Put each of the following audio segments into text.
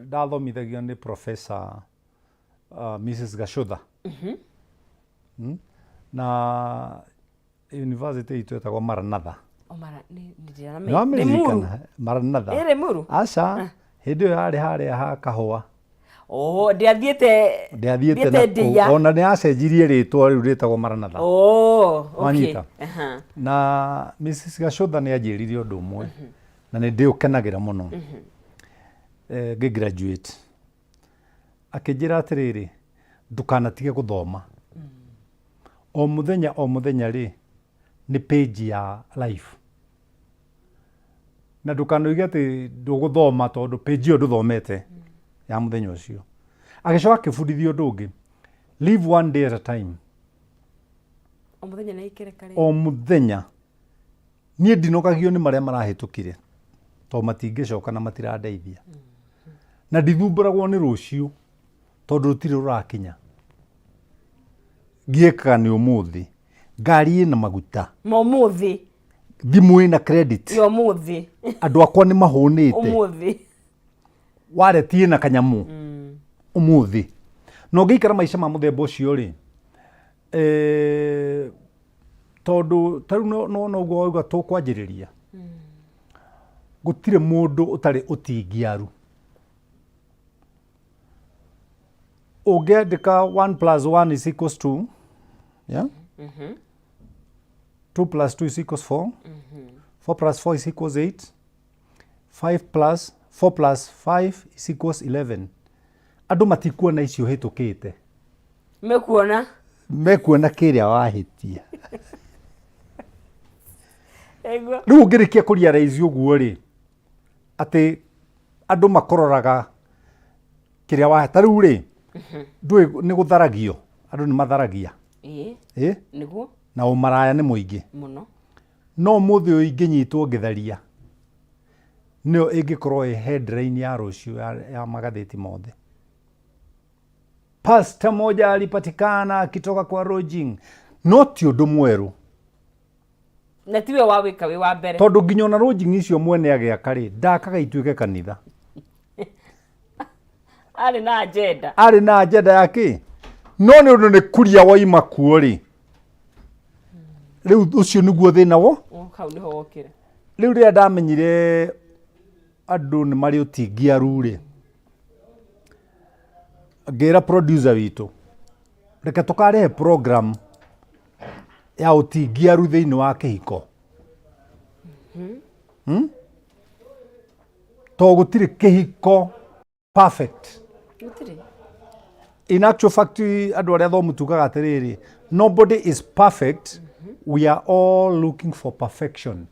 ndathomithagio nĩ professor Mrs. Gacũtha. Na university itũ ĩtagwo Maranatha. O mara nĩ nĩ Limuru. Nĩwamĩririkana Maranatha? Ĩ Limuru? Aca, hĩndĩ ĩyo yarĩ harĩa ha Kahũa. Oh, ndĩathiĩte Ndĩathiĩte na kũu. Ona nĩ yacenjirie rĩtwa rĩu rĩtagwo Maranatha. Oh, okay. Wanyita? Aha. Na Mrs. Gacũtha nĩ anjĩrire ũndũ ũmwe na nĩ ndĩũkenagĩra mũno. Eh, ngĩ graduate. Akĩnjĩra atĩrĩrĩ, ndũkanatige gũthoma. O mũthenya o mũthenya rĩ, nĩ page ya life. Na ndũkanoige atĩ ndũgũthoma tondũ page ĩyo ndũthomete ya mũthenya ũcio. Agĩcoka akĩbundithia ũndũ ũngĩ, live one day at a time. O mũthenya nĩ ikereka rĩ. O mũthenya. Niĩ ndinogagio nĩ marĩa marahĩtũkire tondũ matingĩcoka na matirandeithia. Na ndithumbũragwo nĩ rũciũ tondũ rũtirĩ rũrakinya. Ngiĩkaga nĩ ũmũthĩ. Ngari ĩna maguta. Ma ũmũthĩ. Thimũ ĩna credit. Ya ũmũthĩ. Andũ akwa nĩ mahũnĩte. Ũmũthĩ. Wallet ĩna kanyamũ. Ũmũthĩ. Na ũngĩikara maica ma mũthemba ũcio rĩ, eh, tondũ ta rĩu no noguo wauga tũkwanjĩrĩria. Gũtirĩ mũndũ ũtarĩ ũtingiaru. Ũngĩandĩka 1 plus 1 is equals to, yeah? 2 plus 2 is equals 4. 4 plus 4 is equals 8. 5 plus 4 plus 5 is equals 11. Andũ matikuona icio hĩtũkĩte. Mekuona. Mekuona kĩrĩa wahĩtia. Ĩguo. Rĩu ũngĩrĩkia kũ realize ũguo rĩ, atĩ andũ makũroraga kĩrĩa wa ta rĩu rĩ, ndũĩ nĩ gũtharagio, andũ nĩ matharagia. Ĩĩ. Ĩ? Nĩguo. Na ũmaraya nĩ mũingĩ. Mũno. No ũmũthĩ ũyũ ingĩnyitwo ngĩtharia, nĩyo ĩngĩkorwo ĩ headline ya rũciũ ya magathĩti mothe. Pastor moja alipatikana akitoka kwa lodging. No ti ũndũ mwerũ. Na tiwe wawĩka wĩ wa mbere. Tondũ nginya ona lodging icio mwene agĩaka rĩ, ndakaga ituĩke kanitha. Arĩ na agenda. Arĩ na agenda ya kĩ? No nĩ ũndũ nĩ kuria waima kuo rĩ, rĩu ũcio nĩguo thĩna wo. Hau nĩho wokĩra. Rĩu rĩrĩa ndamenyire andũ nĩ marĩ ũtingiaru rĩ, ngĩra producer witũ, reke tũkarehe program ya ũtingiaru thĩinĩ wa kĩhiko. To gũtirĩ kĩhiko perfect. Gũtirĩ. In actual fact, andũ arĩa athomu tugaga atĩrĩrĩ, nobody is perfect, we are all looking for perfection.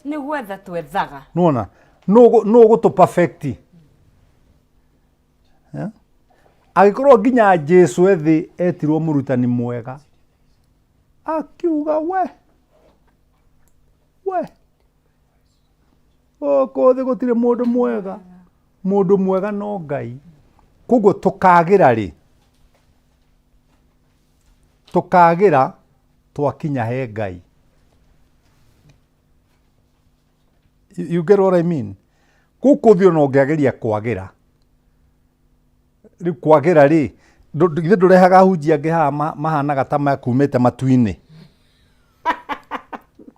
Nĩ gwetha twethaga. Nĩwona? Nũ ũgũtũ perfect? Yeah? Angĩkorwo nginya Jesu ethĩ etirwo mũrutani mwega, akiuga we we gũkũ thĩ gũtirĩ mũndũ mwega, mũndũ mwega no Ngai. Koguo tũkagĩra rĩ? Tũkagĩra twakinya he Ngai. You get what I mean? Gũkũ thĩ ona ũngĩageria kwagĩra, rĩu kwagĩra rĩ, githĩ ndũrehaga ahunjia angĩ haha mahanaga ta makumĩte matu-inĩ?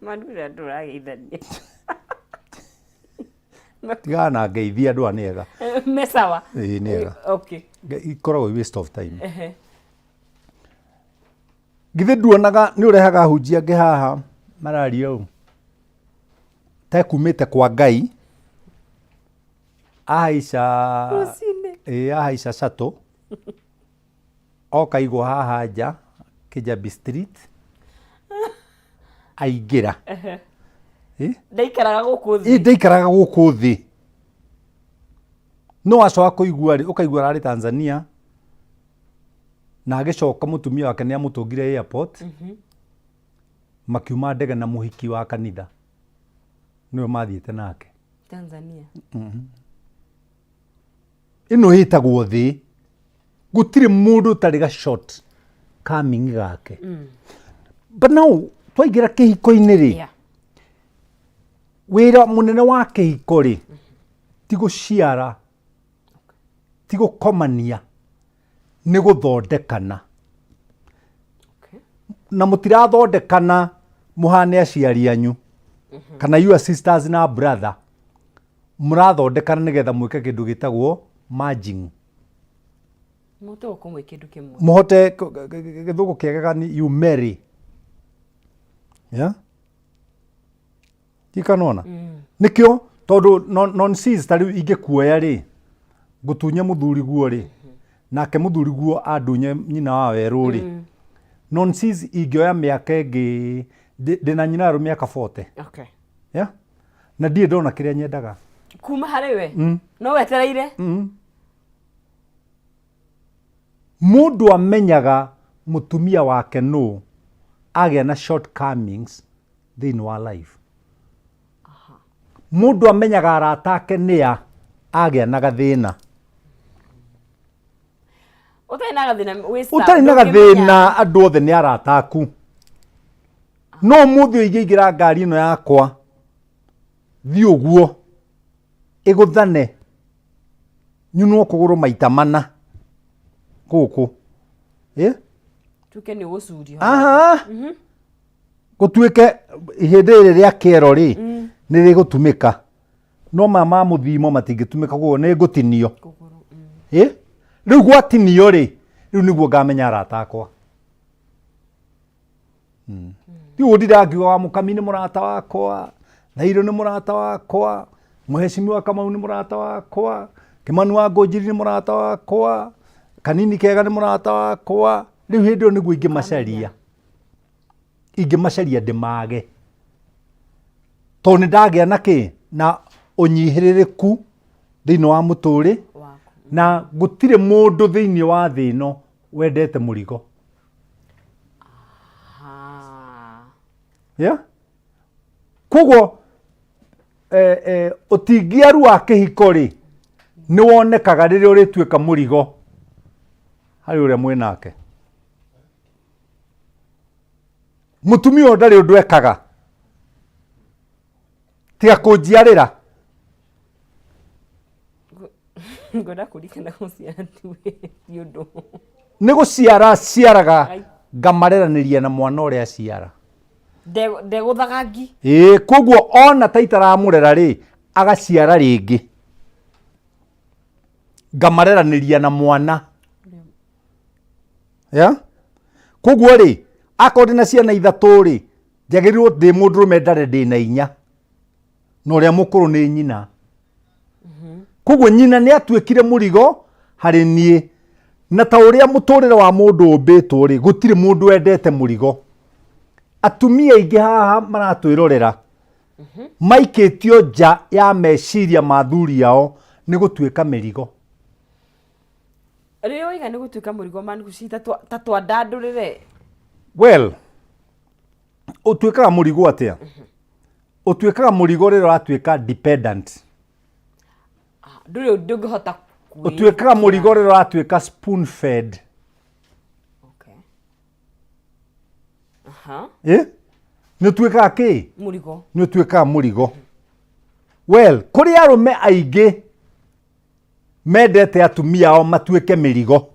Manura ndũrageithania. Tigana na ngeithi andũ aya nĩ ega. Me sawa. Ĩĩ nĩ ega. Okay. Ikoragwo i waste of time. Githĩ nduonaga nĩ ũrehaga ahunjia angĩ haha mararia ũũ tekumĩte kwa Ngai ahaica Rũcinĩ. ĩĩ ahaica shuttle oka igwo haha nja Kijabi Street aingĩra. Ĩ? Ndaikaraga gũkũ Ĩ, thĩ. ndaikaraga gũkũ thĩ no wacoka kũigua rĩ ũkaigua ararĩ Tanzania na agĩcoka mũtumia wake nĩ amũtũngire airport makiuma ndege na mũhiki wa kanitha nĩwe mathiĩte nake. Tanzania. Ĩno ĩtagwo thĩ. Gũtirĩ mũndũ ũtarĩ ga short coming gake. But now twaingĩra kĩhiko-inĩ rĩ, wĩra mũnene wa kĩhiko rĩ ti gũciara. Ti gũkomania, nĩ gũthondekana. Na mũtirathondekana mũhane aciari anyu kana your sisters na brother, mũrathondekana nĩgetha mwĩke kĩndũ gĩtagwo merging. Mũhote gũkorwo mwĩ kĩndũ kĩmwe. Mũhote gĩthũngũ kĩega ni you marry. Yeah? Tikanona? Nĩkĩo tondũ non cease ta rĩu ingĩkuoya rĩ, ngũtunye mũthuri guo rĩ, nake mũthuri guo andunye nyina wa werũ rĩ, non cease ingĩoya mĩaka ĩngĩ, ndĩna nyina werũ mĩaka 40. Yeah? Na ndirĩ ndona kĩrĩa nyendaga. Kuma harĩ we? No wetereire? Mũndũ amenyaga mũtumia wake nũ agĩa na shortcomings thĩinĩ wa life. Mũndũ amenyaga arata ake nĩa agĩa na gathĩna. Ũtarĩ na gathĩna wĩ star, Ũtarĩ na ndũngĩmenya. Gathĩna andũ othe nĩ arata aku. No ũmũthĩ ũyũ ingĩingĩra ngari ĩno yakwa thiĩ ũguo ĩgũthane nyunwo kũgũrũ maita mana gũkũ. Ĩ? Tuke nĩ ũgũcurio. Aha. Gũtuĩke ihĩndĩ rĩrĩ rĩa kĩero rĩ nĩ rĩgũtumĩka, no maya ma mũthimo matingĩtumĩka, koguo nĩ ngũtinio. Kũgũrũ. Ĩ? Rĩu gwatinio rĩ, rĩu nĩguo ngamenya arata akwa. Rĩu ũndira ngiuga wa mũkami nĩ mũrata wakwa, Thairũ nĩ mũrata wakwa, mũhecimiwa Kamau nĩ mũrata wakwa, Kĩmani wa Ngũnjiri nĩ mũrata wakwa, Kanini Kega nĩ mũrata wakwa. Rĩu hĩndĩ ĩyo nĩguo ingĩmacaria. Ingĩmacaria ndĩmage. Tondũ nĩ ndagĩa na kĩ? Na ũnyihĩrĩrĩku thĩinĩ wa mũtũrĩ Waku. Na gũtirĩ mũndũ thĩinĩ wa thĩ ĩno wendete mũrigo. Yeah? Koguo ũtingiaru wa kĩhiko rĩ nĩ wonekaga rĩrĩa ũrĩtuĩka mũrigo harĩ ũrĩa mwĩ nake. Mũtumia ũyũ ndarĩ ũndũ ekaga tiga kũnjiarĩra. Ngwenda kũririkana gũciara ti ũndũ. Nĩ gũciara ciaraga ngamareranĩria na mwana ũrĩa aciara. Ndegũthaga ngi. Ĩĩ, koguo ona ta itaramũrera rĩ, agaciara rĩngĩ ngamareranĩria na mwana. Yeah? Koguo rĩ, akorwo ndĩna ciana ithatũ rĩ, njagĩrĩirwo ndĩ mũndũrũme ndare ndĩna inya, na ũrĩa mũkũrũ nĩ nyina. Koguo nyina nĩ atuĩkire mũrigo harĩ niĩ, na ta ũrĩa mũtũrĩre wa mũndũ ũmbĩtwo rĩ, gũtirĩ mũndũ wendete mũrigo. Atumia aingĩ haha maratwĩrorera maikĩtio nja ya meciria ma athuri ao nĩ gũtuĩka mĩrigo. Rĩrĩa waiga nĩ gũtuĩka mũrigo man ta twandandũrĩre. Well, ũtuĩkaga mũrigo atĩa? Ũtuĩkaga mũrigo rĩrĩa ũratuĩka dependent. Ah, ndũrĩ ndũngĩhota Ũtuĩkaga mũrigo rĩrĩa ũratuĩka spoon fed. Okay. Aha. Ĩ? Nĩ ũtuĩkaga kĩ? Mũrigo. Nĩ ũtuĩkaga mũrigo. Well, kũrĩ arũme aingĩ mendete atumia ao matuĩke mĩrigo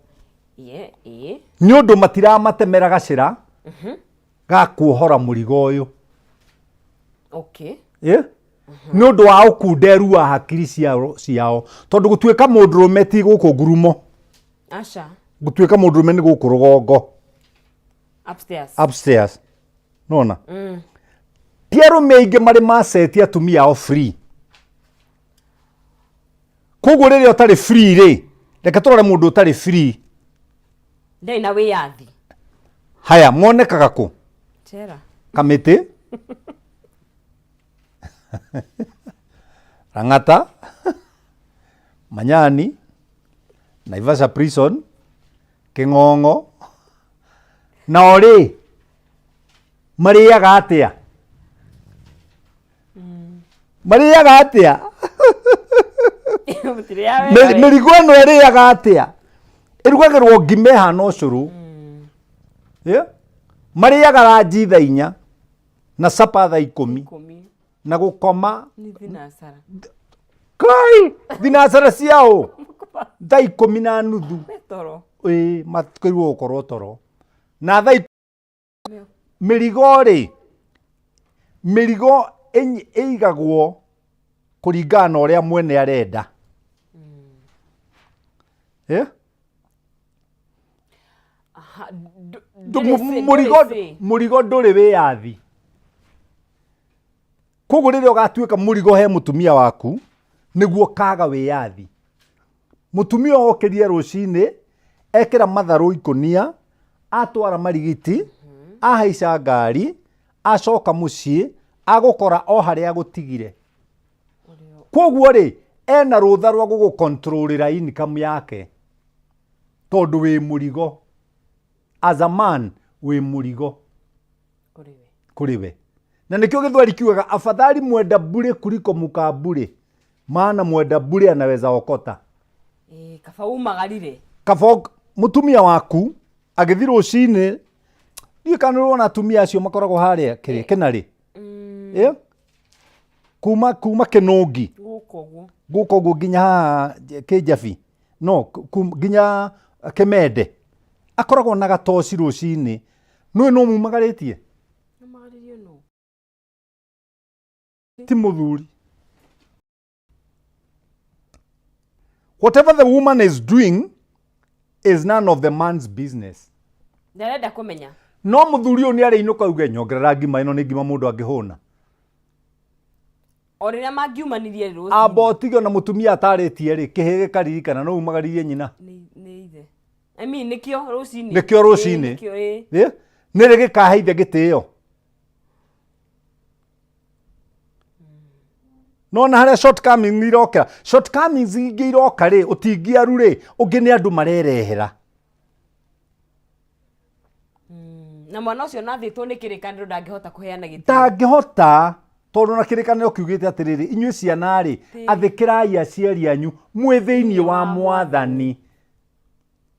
Ĩĩ. Nĩ ũndũ matiramatemera gacĩra ga kuohora mũrigo ũyũ. Ĩ? Nĩ ũndũ wa ũkunderu wa hakiri ciao, tondũ gũtuĩka mũndũrũme ti gũkũ ngurumo. Aca. Gũtuĩka mũndũrũme nĩ gũkũ rũgongo. Upstairs. Upstairs, nona ti arũme aingĩ marĩ maceti atumia ao free. Koguo rĩrĩa ũtarĩ free rĩ, reke tũrore mũndũ ũtarĩ free. Ndarĩ na wĩyathi. Haya, monekaga kũ? Njera. Kamĩtĩ, Rang'ata, Manyani, Naivasha prison, Kĩng'ong'o. Nao rĩ, marĩaga atĩa? Marĩaga atĩa? Mũtirĩaga wega we. Mĩrigo ĩno ĩrĩaga atĩa? Ĩrugagĩrwo ngima ĩhana ũcũrũ. Yeah? Marĩaga ranji thaa 4 na supper thaa 10. 10. Na gũkoma Nĩ thinacara. Kai, thinacara ciao. 10:30. Me toro. Ĩĩ, makwĩrirwo gũkorwo toro na thaa mĩrigo rĩ, mĩrigo ĩigagwo kũringana na ũrĩa mwene arenda. Eh? Aha, Ndũ- ndũrĩ say. Mũrigo ndũrĩ wĩyathi. Koguo rĩrĩa ũgatuĩka mũrigo he mũtumia waku, nĩguo kaga wĩyathi. Mũtumia okĩrie rũcinĩ, ekĩra matharũ ikũnia, atwara marigiti, ahaica ngari, acoka mũciĩ, agũkora o harĩa agũtigire. Koguo rĩ, ena rũtha rwa gũgũkontrolĩra income yake, tondũ wĩ mũrigo. As a man, wĩ mũrigo Kũrĩ we. Kũrĩ we. Na nĩkĩo gĩthweri kiugaga, afadhali mwenda bure kuliko mkabure, maana mwenda bure anaweza okota. Ĩĩ, kaba umagarire. Kaba mũtumia waku agĩthiĩ rũcinĩ, ndiũĩ kana nĩ ũrona atumia acio makoragwo harĩa kĩrĩa kĩnarĩ. Ĩ? Kuma Kĩnũngi. Gũkũ ũguo. Gũkũ ũguo nginya haha Kĩnjabi, no nginya Kĩmende, akoragwo na gatoci rũcinĩ. Nũĩ nũ mumagarĩtie? Umagarĩrio nũ? Ti mũthuri. Whatever the woman is doing is none of the man's business. Ndarenda kũmenya. No mũthuri ũyũ nĩ arĩinũka auge, nyongerera ngima ĩno, nĩ ngima mũndũ angĩhũna. O rĩrĩa mangiumanirie rũcinĩ. Amba ũtige ona mũtumia atarĩtie rĩ, kĩhĩ gĩkaririkana no umagaririe nyina. Nĩ ithe. I mean, nĩkĩo rũcinĩ. Nĩkĩo rũcinĩ. Ĩĩ, nĩkĩo, ĩĩ. Ĩ? Nĩ rĩ gĩkahe ithe gĩtĩo? No na harĩa shortcomings irokera, shortcomings ingĩ iroka rĩ, ũtingiaru rĩ, ũngĩ nĩ andũ marerehera. Na mwana ũcio nathĩtwo nĩ kĩrĩkanĩro ndangĩhota kũheana gĩtĩo. Ndangĩhota, tondũ na kĩrĩkanĩro kiugĩte atĩrĩrĩ, inyuĩ ciana rĩ, athĩkĩrai aciari anyu mwĩ thĩinĩ wa Mwathani.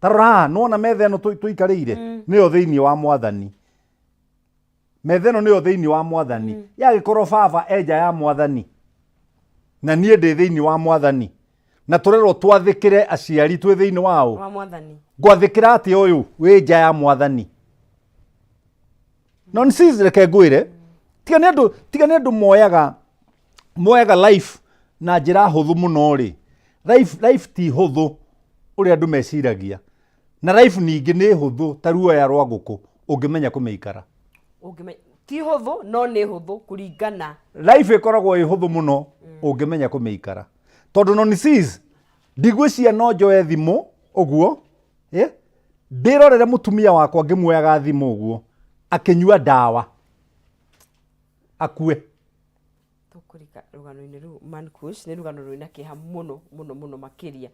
Ta rora haha, nĩwona metha ĩno tũikarĩire nĩyo thĩinĩ wa Mwathani. Metha ĩno nĩyo thĩinĩ wa Mwathani. Yagĩkorwo baba e nja ya Mwathani na niĩ ndĩ thĩinĩ wa Mwathani, na tũrerwo twathĩkĩre aciari twĩ thĩinĩ wa ũ? Wa Mwathani. Ngwathĩkĩra atĩa ũyũ wĩ nja ya Mwathani? Nonsense. Reke ngwĩre, tiga nĩ andũ moyaga life na njĩra hũthũ mũno rĩ, life ti hũthũ ũrĩa andũ meciragia, na life ningĩ nĩ hũthũ ta ruoya rwa ngũkũ ũngĩmenya kũmĩikara. Ti hũthũ, no nĩ hũthũ kũringana. Life ĩkoragwo ĩ hũthũ mũno ũngĩmenya kũmĩikara, tondũ nonsense, ndigwĩciria no njoe thimũ ũguo, eh? Ndĩrorere mũtumia wakwa ngĩmuoyaga thimũ ũguo akĩnyua ndawa akue. Tũkũrika rũgano-inĩ rũu, Mankush, nĩ rũgano rwĩna kĩeha mũno mũno mũno makĩria.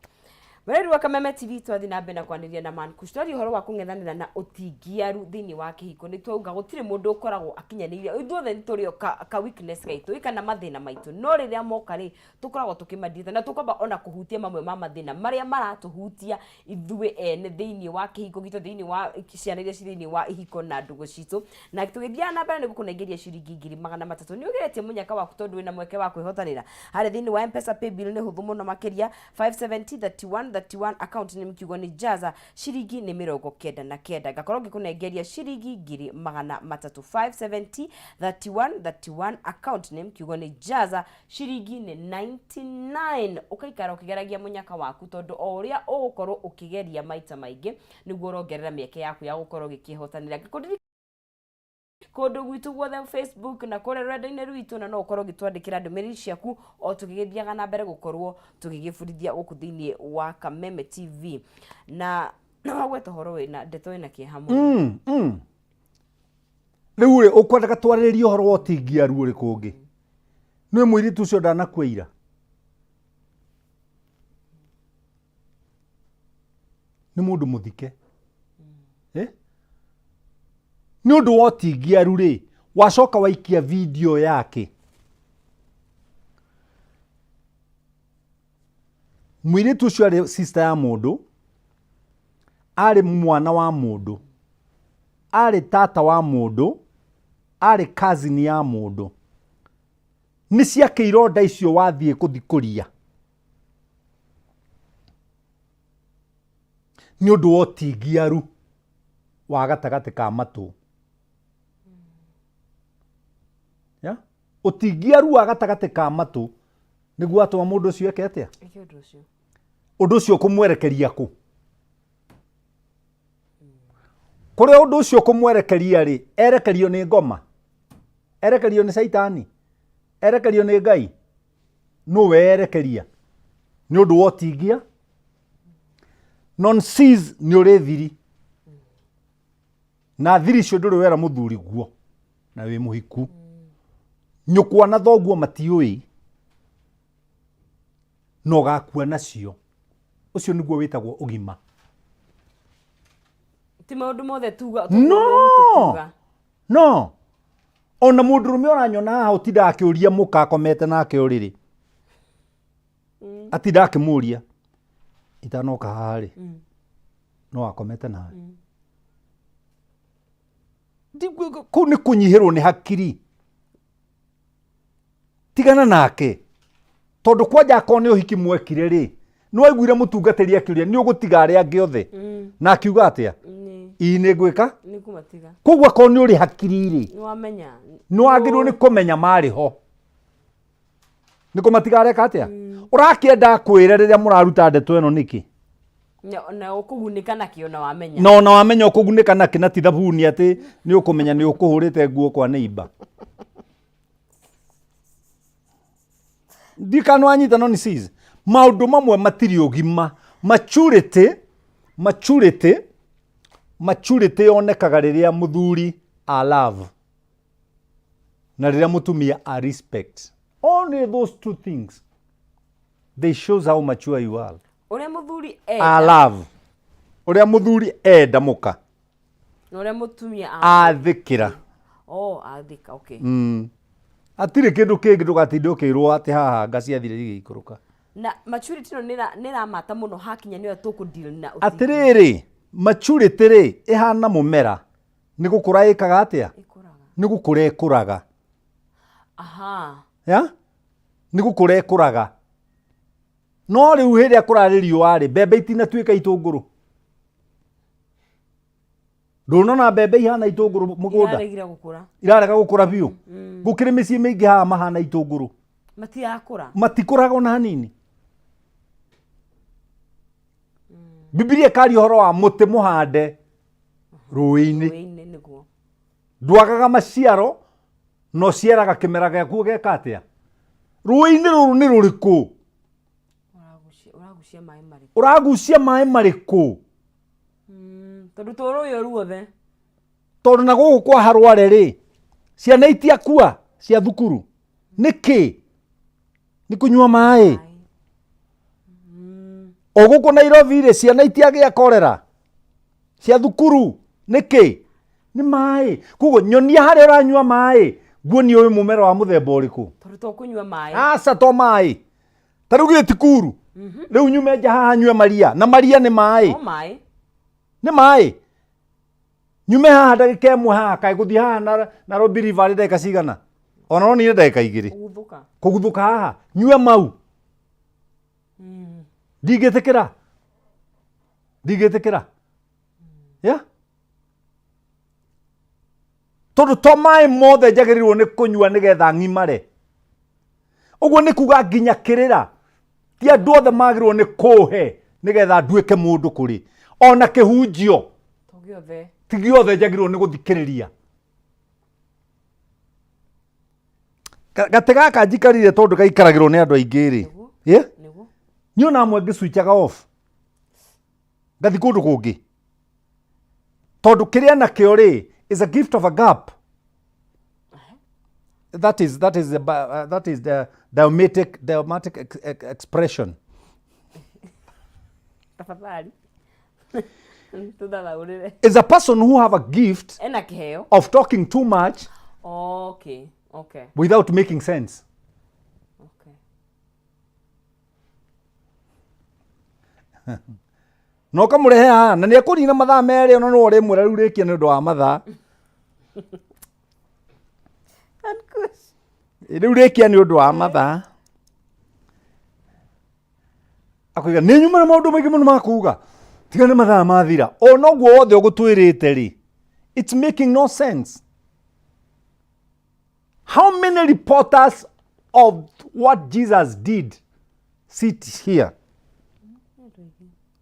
Mwĩrori wa Kameme TV, twathiĩ na mbere na kwanĩria na Mankush, twaria ũhoro wa kũng'ethanĩra na ũtingiaru thĩinĩ wa kĩhiko. Nĩ twauga gũtirĩ mũndũ ũkoragwo akinyanĩirie, ithuothe nĩ tũrĩ o ka weakness gaitũ ĩ, kana mathĩna maitũ, no rĩrĩa moka rĩ, tũkoragwo tũkĩmandirita, na tũkwamba ona kũhutia mamwe ma mathĩna marĩa maratũhutia ithuĩ ene thĩinĩ wa kĩhiko gitũ, thĩinĩ wa ciana iria ci thĩinĩ wa ihiko na ndũgũ citũ. Na tũgĩthiaga na mbere nĩ gũkũnengeria ciringi 300,000. Nĩ ũgeretie mũnyaka waku, tondũ wĩna mweke wa kwĩhotanĩra harĩa thĩinĩ wa M-Pesa Paybill. Nĩ hũthũ mũno makĩria, 570 31 31, account nĩ kiugo nĩ Jaza, ciringi nĩ 99, ngakorwo ngĩkũnengeria ciringi 300,000. 570 31 31, account name kiugo nĩ Jaza, ciringi nĩ 99. Ũkaikara ũkĩgeragia mũnyaka waku, tondũ o ũrĩa ũgũkorwo ũkĩgeria maita maingĩ, nĩguo ũrongerera mĩeke yaku ya gũkorwo ũgĩkĩhotanĩra. Ngĩkũririkania kũndũ gwitũ guothe, Facebook na kũrĩa rũrenda-inĩ rwitũ, na no ũkorwo ũgĩtwandĩkĩra ndũmĩrĩri ciaku o tũgĩgĩthiaga na mbere gũkorwo tũgĩgĩbundithia gũkũ thĩinĩ wa Kameme TV. Na wagweta ũhoro wĩna ndeto ĩna kĩeha mũno. Rĩu rĩ, ũkwendaga twarĩrĩrie ũhoro wa ũtingiaru ũrĩkũ ũngĩ? Nĩ mũirĩtu ũcio ndanakua ira. Nĩ mũndũ mũthike. Eh? Nĩ ũndũ wa ũtingiaru rĩ, wacoka waikia video yake. Mũirĩtu ũcio arĩ sister ya mũndũ, arĩ mwana wa mũndũ, arĩ tata wa mũndũ, arĩ cousin ya mũndũ. Nĩ ciake ironda icio wathiĩ kũthikũria. Nĩ ũndũ wa ũtingiaru wa gatagatĩ ka matũ. Yeah? Ũtingiaru wa gatagatĩ ka matũ nĩguo watũma mũndũ ũcio eke atĩa? Eke ũndũ ũcio. Ũndũ ũcio ũkũmwerekeria kũ? Kũrĩa ũndũ ũcio ũkũmwerekeria rĩ, erekerio nĩ ngoma? Erekerio nĩ caitani? Erekerio nĩ Ngai? Nũ werekeria? Nĩ ũndũ wa ũtingia? Non cease nĩ ũrĩ thiri. Na thiri icio ndũrĩ wera mũthuri guo na wĩ mũhiku. Nyũkwa na thoguo matiũĩ na ũgakua nacio. Ũcio nĩguo wĩtagwo ũgima. Ti maũndũ mothe tuga No! No! Ona mũndũrũme ũranyona haha ũtindaga akĩũria mũka akomete nake ũrĩrĩ. Atindaga akĩmũria itanoka haha rĩ no akomete nawe. Kũu nĩ kũnyihĩrwo nĩ hakiri. Tigana nake. Tondũ kwanja akorwo nĩ ũhiki mwekire rĩ, nĩ waiguire mũtungatĩri akĩũria nĩ ũgũtiga arĩa angĩ othe? Na akiuga atĩa? Ii nĩ ngwĩka? Nĩ ngũmatiga. Koguo akorwo nĩ ũrĩ hakiri rĩ, Nĩ wamenya. nĩ wagĩrĩirwo nĩ kũmenya marĩ ho. Nĩ kũmatiga areka atĩa? Ũrakĩenda akwĩre rĩrĩa mũraruta ndeto ĩno nĩkĩ? Na ũkũgunĩka nakĩo na wamenya. Na ona wamenya ũkũgunĩka nakĩ na ti thabuni atĩ nĩ ũkũmenya nĩ ũkũhũrĩte nguo kwa neighbor. Ndikana wanyita no nĩ sis. Maũndũ mamwe matirĩ ũgima. Maturity, maturity, maturity yonekaga rĩrĩa mũthuri a love na rĩrĩa mũtumia a respect. Only those two things they shows how mature you are. Ũrĩa mũthuri A enda love. Ũrĩa mũthuri enda mũka. Na ũrĩa mũtumia a Athĩkĩra. Oh, athĩka, okay. Hatirĩ kĩndũ kĩngĩ ndũgatinde ũkĩrwo atĩ haha anga ciathire igĩikũrũka. Na maturity ĩno nĩ ĩramata mũno hakinya nĩyo tũkũ deal na ũthingu. Atĩrĩrĩ, maturity rĩ, ĩhana mũmera. Nĩ gũkũra ĩkaga atĩa? Ĩkũraga. Nĩ gũkũra ĩkũraga. Aha. Ya? Nĩ gũkũra ĩkũraga. No rĩu hĩndĩ ĩrĩa kũrarĩ riũa rĩ, mbembe itinatuĩka itũngũrũ. Ndũnona mbembe ihana itũngũrũ mũgũnda? Iraregire gũkũra. Irarega gũkũra biũ. Gũkĩrĩ mĩciĩ mĩingĩ haha mahana itũngũrũ. Matirakũra. Matikũraga ona hanini. Bibilia ĩkaria ũhoro wa mũtĩ mũhande rũĩ-inĩ. Rũĩ-inĩ nĩguo. Ndwagaga maciaro na ũciaraga kĩmera gĩaku ũgeka atĩa? Rũĩ-inĩ rũrũ nĩ rũrĩkũ? Ũragucia maĩ marĩkũ? Ũragucia maĩ marĩkũ? Tondũ to rũĩ o ruothe. Tondũ na gũkũ kwa Harware rĩ, ciana itiakua cia thukuru. Nĩkĩ? Nĩ kũnyua maĩ. O gũkũ Nairobi rĩ, ciana itiagĩa korera cia thukuru. Nĩkĩ? Nĩ maĩ. Koguo nyonia harĩa ũranyua maĩ, nguonie ũyũ mũmera wa mũthemba ũrĩkũ. Tondũ to kũnyua maĩ. Aca to maĩ. Ta rĩu githĩ ti kuru? Rĩu nyume nja haha nyue maria, na maria nĩ maĩ. No maĩ. Nĩ maĩ. Nyume haha ndagĩka ĩmwe haha, kaĩ gũthiĩ haha na Nairobi River nĩ ndagĩka cigana? Ona no nine ndagĩka igĩrĩ. Kũguthũka. Kũguthũka haha, nyue mau. Ndingĩtĩkĩra. Ndingĩtĩkĩra. Yeah? Tondũ to maĩ mothe njagĩrĩirwo nĩ kũnyua nĩgetha ng'imare. Ũguo nĩ kuga nginya kĩrĩra ti andũ othe magĩrĩirwo nĩ kũhe nĩgetha nduĩke mũndũ kũrĩ. Ona kĩhunjio To gĩothe. ti gĩothe njagĩrĩirwo nĩ gũthikĩrĩria. Gatĩ gaka njikarire tondũ gaikaragĩrwo nĩ andũ aingĩ rĩ. Nĩguo. Yeah? Nĩguo. Niĩ ona amwe ngĩcwichaga off. Ngathi kũndũ kũngĩ. Tondũ kĩrĩa nakĩo rĩ is a gift of a gap. That is, that is, the, that is the diomatic, diomatic expression. Tafadhali. Tũthathaũrĩre. Is a person who have a gift Ena kĩheo. of talking too much Okay, okay. without making sense. Okay. Na ũkamũrehe haha na nĩ ekũnina mathaa merĩ ona no ũrĩmwĩra rĩu rĩkia nĩ ũndũ wa mathaa. Rĩu rĩkia nĩ ũndũ wa mathaa. Akoiga nĩ nyuma na maũndũ maingĩ mũno ma kuga. Tiga nĩ mathaa mathira. O noguo wothe ũgũtwĩrĩte rĩ, it's making no sense. How many reporters of what Jesus did sit here?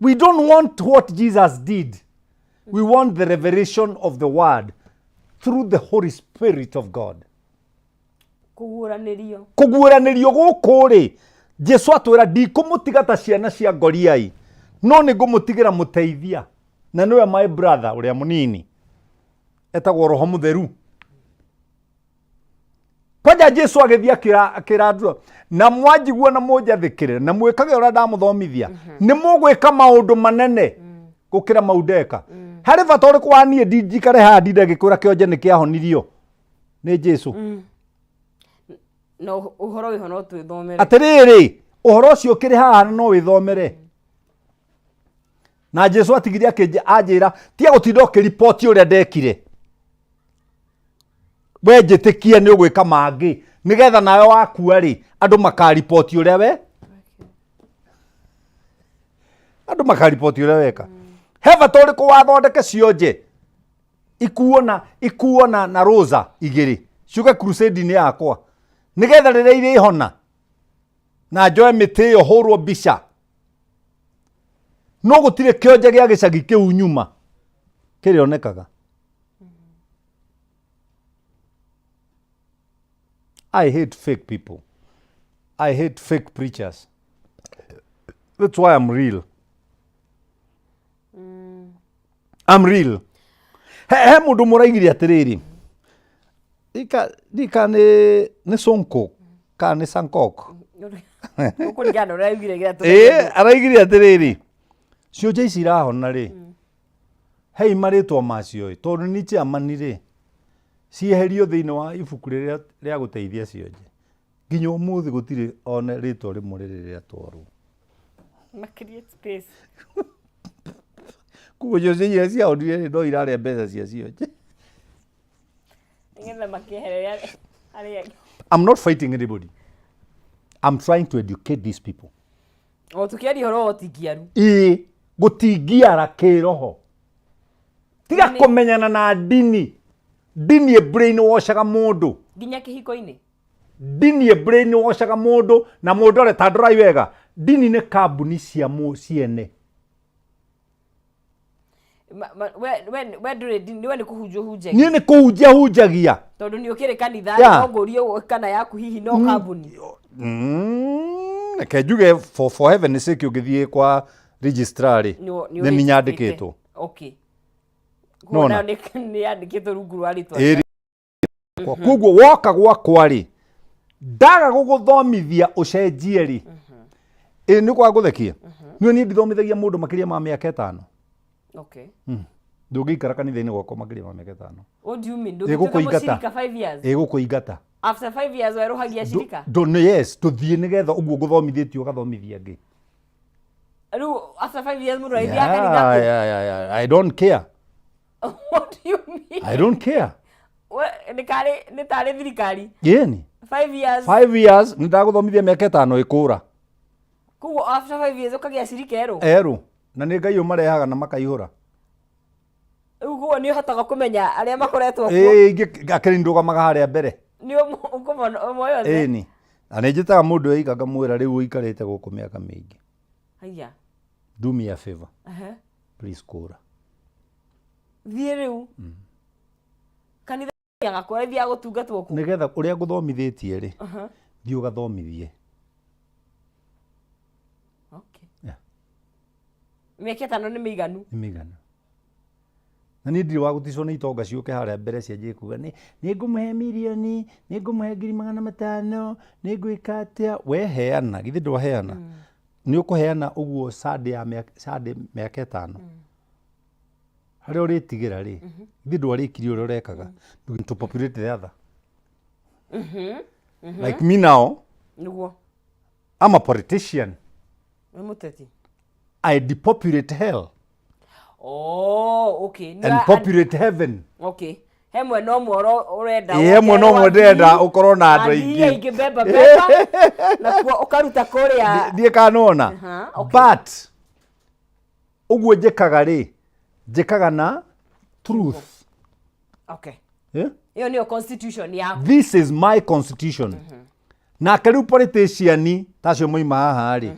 We don't want what Jesus did. We want the revelation of the word through the Holy Spirit of God. Kũguũranĩrio. Kũguũranĩrio gũkũ rĩ, Jesu atwĩra ndikũmũtiga ta ciana cia ngoriai, no nĩ ngũmũtigĩra mũteithia, na nĩwe my brother ũrĩa mũnini, etagwo Roho Mũtheru. Kwanja Jesu agĩthiĩ akĩra andũ, na mwanjigua na mũnjathĩkĩre na mwĩkage ũrĩa ndamũthomithia, nĩ mũgwĩka maũndũ manene gũkĩra mau ndeka. Harĩ bata ũrĩkũ wa niĩ njikare haha ndinde ngĩkwĩra kĩonje nĩ kĩahonirio nĩ Jesu? Na ũhoro wĩho no twĩthomere. Atĩrĩrĩ, ũhoro ũcio ũkĩrĩ haha no wĩthomere. Na Jesu atigire anjĩra tiga gũtinda ũkĩriboti ũrĩa ndekire, we njĩtĩkie nĩ ũgwĩka mangĩ, nĩgetha nawe wakua rĩ, andũ makariboti ũrĩa we andũ makariboti ũrĩa weka. He bata ũrĩkũ wathondeke cionje ikuo na ikuo na, na rosa igĩrĩ ciũke crusade-inĩ yakwa, nĩgetha rĩrĩa irĩhona na njoe mĩtĩ ĩyo hũrwo mbica, no gũtirĩ kĩonje gĩa gĩcagi kĩu nyuma kĩrĩonekaga. I hate fake people. I hate fake preachers. That's why I'm real. I'm real. He, he mũndũ mũraigire atĩrĩrĩ, ika ndika nĩ nĩ Sonko kana nĩ Sankok. Ũkũringana na ũrĩa augire gĩa Ĩĩ, araigire atĩrĩrĩ, cionje ici irahona rĩ, hei marĩtwa macio ĩ, tondũ nĩ chairman rĩ, cieherio thĩinĩ wa ibuku rĩrĩa rĩa gũteithia cionje. Nginya ũmũthĩ gũtirĩ ona rĩtwa rĩmwe rĩrĩ rĩatwarwo. Ma create space. Koguo cionje iria ciahonire rĩ, no irarĩa mbeca cia cionje. Nĩgetha makĩeherere arĩa angĩ. I'm not fighting anybody. I'm trying to educate these people. O tũkĩaria ũhoro wa ũtingiaru. Ĩĩ, gũtingiara kĩroho. Tiga kũmenyana na ndini. Ndini ĩ brainwashaga mũndũ. Nginya kĩhiko-inĩ. Ndini ĩ brainwashaga mũndũ na mũndũ are ta ndorai wega. Ndini nĩ kambuni cia mũ ciene. We ndũrĩ ndini, we nĩ kũhunjia ũhunjagia. Niĩ nĩ kũhunjia hunjagia. Tondũ nĩ ũkĩrĩ kanitha, no ngũrie kana yaku hihi no kambuni. Reke njuge for heaven's sake ũngĩthiĩ kwa registrar rĩ, nĩ niĩ nyandĩkĩtwo. Okay. Nona. Nĩ yandĩkĩtwo rungu rwa rĩtwa. Ĩĩ. Koguo woka gwakwa rĩ, ndaga gũgũthomithia ũcenjie rĩ, ĩ nĩ kwa gũthekia. Niĩ niĩ ndithomithagia mũndũ makĩria ma mĩaka ĩtano. Okay. Ndũngĩikara kanitha-inĩ gwakwa makĩria ma mĩaka ĩtano. What do you mean? Ndũngĩtuĩka Ĩgũkũingata. mũcirika 5 years? Ĩgũkũingata. After 5 years werũhagia cirika? Yes, tũthiĩ nĩgetha ũguo ngũthomithĩtie ũgathomithia angĩ. Rĩu after 5 years mũndũ agĩthiaga kanitha kũ? Yeah. I don't care. What do you mean? I don't care. We, nĩ karĩ nĩ tarĩ thirikari. Ĩni. 5 years. 5 years nĩ ndagũthomithia mĩaka ĩtano ĩkũra. Koguo after 5 years ũkagĩa cirika erũ. Erũ. Na nĩ Ngai ũmarehaga na makaihũra. Rĩu koguo nĩ ũhotaga kũmenya arĩa makoretwo kuo. Ĩĩ, ingĩ akĩrĩ ndũgamaga harĩa mbere. Nĩ ũkũmona ũmwe yothe. Ĩni. Na nĩ njĩtaga mũndũ eika ngamwĩra rĩu ũikarĩte gũkũ mĩaka mĩingĩ. Haiya. Do me a favor. Ehe. Please kũra. Thiĩ rĩu. Kanitha agakora ithiaga gũtungatwo kũ? Nĩgetha ũrĩa ngũthomithĩtie rĩ, thiĩ ũgathomithie. Okay. Yeah. Mĩaka ĩtano nĩ mĩiganu. Nĩ mĩiganu. Na niĩ ndirĩ wa gũticwo nĩ itonga ciũke harĩa mbere cianjie kuga nĩ ngũmũhe mirioni, nĩ ngũmũhe 500,000, nĩ ngwĩka atĩa. We heana, githĩ ndwaheana? Nĩ ũkũheana ũguo Sunday ya mĩaka, Sunday mĩaka ĩtano. Harĩa ũrĩtigĩra rĩ, githĩ ndwarĩkirie ũrĩa ũrekaga? To populate the other. Like me now, Nĩguo. I'm a politician. Wĩ mũteti. I depopulate hell. Oh, okay. Nĩ And populate heaven. Okay. He mwena ũmwe ũrenda. Ĩĩ, he mwena ũmwe ndĩrenda ũkorwo na andũ athii aingĩ. aingĩ mbemba mbemba. Nakuo ũkaruta kũrĩa. Ndiĩ kana nĩwona. Aha, okay. But Ũguo njĩkaga rĩ, njĩkaga na truth. Okay. Eh? Ĩyo nĩyo constitution yaku. This is my constitution. Nake rĩu politician ta acio moima haha rĩ,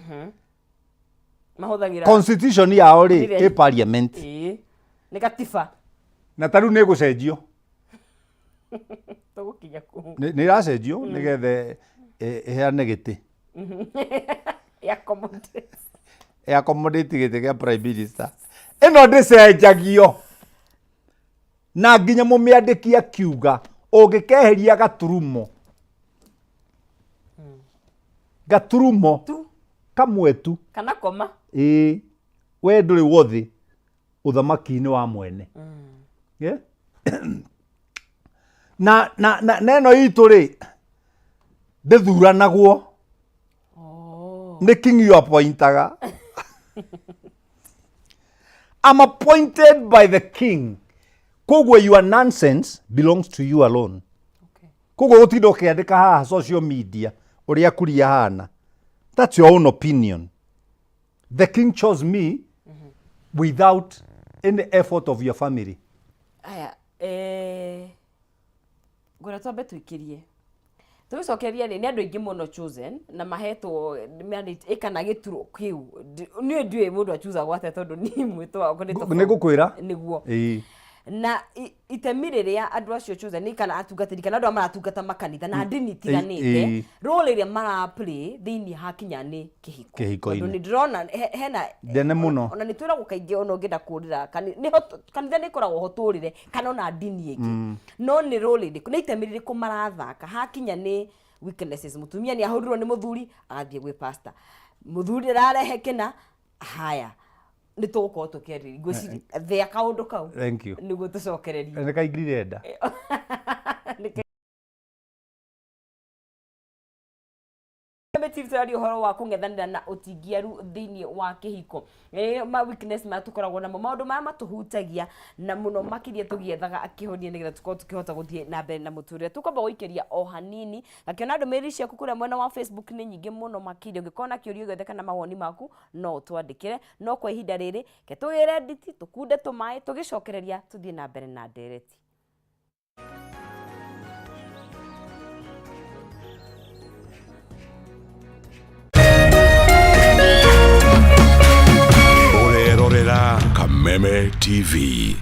Mahũthagĩra constitution yao rĩ Nĩre- ĩ parliament. Ĩĩ. Nĩ gatiba. Na ta rĩu nĩ ĩgũcenjio. Tũgũkinya kũu. Nĩ ĩracenjio nĩgetha ĩheane gĩtĩ. Ya accommodate. Ĩ accommodate gĩtĩ gĩa prime minister. Ĩno ndĩcenjagio. Na nginya mũmĩandĩki akiuga ũngĩkeheria gaturumo gaturumo Tu. kamwe tu Kana koma. Ĩĩ, we ndũrĩ wothĩ ũthamaki-inĩ wa mwene. Yeah? Na na na na ĩno itũ rĩ ndĩthuranagwo. Oh. Nĩ king you appointaga. I'm appointed by the king, koguo your nonsense belongs to you alone. Okay. Koguo gũtinda ũkĩandĩka haha social media ũrĩa kuria hana, that's your own opinion. The king chose me without any effort of your family. Aya, ngwenda twambe tũikĩrie tũgĩcokeria rĩ, nĩ andũ aingĩ mũno chosen na mahetwo mandate ĩkana gĩturo kĩu. Niĩ ndiũĩ mũndũ achusagwo atĩa tondũ niĩ mwĩtũ wakwa nĩ tofauti. Nĩ ngũkwĩra. Nĩguo. Ĩĩ. Na itemi rĩrĩa andũ acio chosen nĩ kana atungatĩri kana andũ arĩa maratungata makanitha na ndini itiganĩte, role ĩrĩa mara play thĩinĩ hakinya nĩ kĩhiko. Kĩhiko-inĩ. Tondũ nĩ ndĩrona hena Ndene mũno. Ona nĩ twĩragwo kaingĩ ona ũngĩenda kũrĩra nĩho kanitha nĩ ĩkoragwo ho tũrĩre kana ona ndini ĩngĩ, no nĩ role ĩrĩkũ, nĩ itemi rĩrĩkũ marathaka hakinya nĩ weaknesses? Mũtumia nĩ ahũrirwo nĩ mũthuri agathiĩ gwĩ pastor, mũthuri ararehe kĩna haya, nĩ tũgũkorwo tũkĩarĩrĩria. Ngwĩciria thĩa kaũndũ kau. Thank you. Nĩguo tũcokererie. Nĩ kaingĩrire nda. Tũraria ũhoro wa kũng'ethanĩra na ũtingiaru thĩinĩ wa kĩhiko. Ma weakness maya tũkoragwo namo, maũndũ maya matũhutagia na mũno makĩria tũgĩethaga akĩhonia nĩgetha tũkorwo tũkĩhota gũthiĩ na mbere na mũtũrĩre. Tũkwamba gũikĩria o hanini ngakĩona ndũmĩrĩri ciaku kũrĩa mwena wa Facebook nĩ nyingĩ mũno makĩria. Ũngĩkorwo na kĩũria gĩothe kana mawoni maku no ũtwandĩkĩre, no kwa ihinda rĩrĩ ke tũgĩre nditi tũkunde tũmaĩ tũgĩcokereria tũthiĩ na mbere na ndereti. Ũrerorera Kameme TV.